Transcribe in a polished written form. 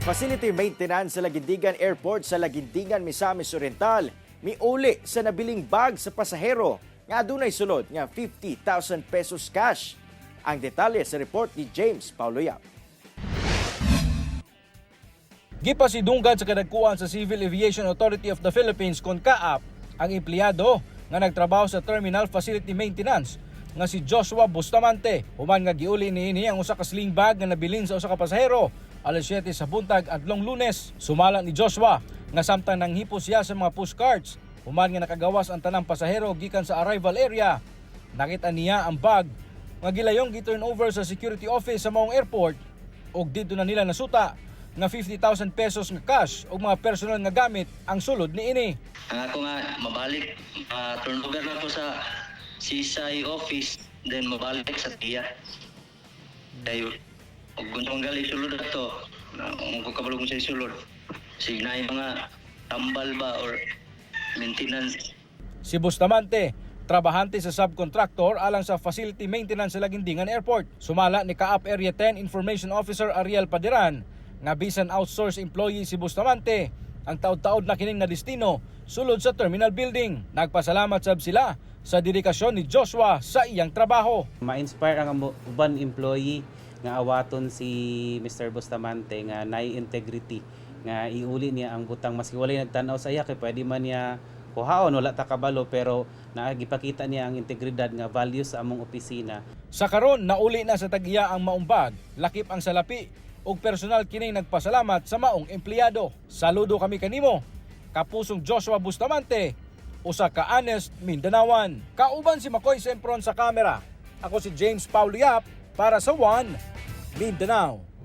Facility maintenance sa Laguindingan Airport sa Laguindingan, Misamis Oriental, miuli sa nabiling bag sa pasahero nga adunay sulod nga 50,000 pesos cash. Ang detalye sa report ni James Paulo Yap. Gipasidunggan sa kadagkuan sa Civil Aviation Authority of the Philippines kon CAAP ang empleyado nga nagtrabaho sa Terminal Facility Maintenance nga si Joshua Bustamante human nga giuli niini ang usa ka sling bag nga nabilin sa usa ka pasahero alas 7 sa buntag adlong Lunes. Sumala ni Joshua nga samtang nanghipo siya sa mga pushcarts human nga nakagawas ang tanang pasahero gikan sa arrival area, nakita niya ang bag nga gilayong gi-turn over sa security office sa maong airport ug didto na nila nasuta nga 50,000 pesos nga cash ug mga personal nga gamit ang sulod niini. Ang ako nga mabalik, turnover na ko sa CSAI office, then mabalik sa TIA. Kay ug kung tunggal isulod ato, na kung ko kabalo kung sa isulod. Sige na yung mga tambal ba or maintenance. Si Bustamante, trabahante sa subcontractor alang sa facility maintenance sa Laguindingan Airport. Sumala ni CAAP Area 10 Information Officer Ariel Padiran nga bisan outsource employee si Bustamante, ang taod-taod na kining na destino sulod sa terminal building. Nagpasalamat sab sila sa dedikasyon ni Joshua sa iyang trabaho. Ma-inspire ang uban employee nga awaton si Mr. Bustamante nga nay integrity nga iuli niya ang butang maski walay nagtan-aw sa iya kay pwede man niya kuhaon, wala ta kabalo, pero naagipakita niya ang integridad nga values sa among opisina. Sa karon, nauli na sa tag-iya ang maong bag, lakip ang salapi ug personal kining nagpasalamat sa maong empleyado. "Saludo kami kanimo, kapusong Joshua Bustamante, usa ka honest Mindanaoan." Kauban si Makoy Sempron sa kamera. Ako si James Paulo Yap para sa One Mindanao.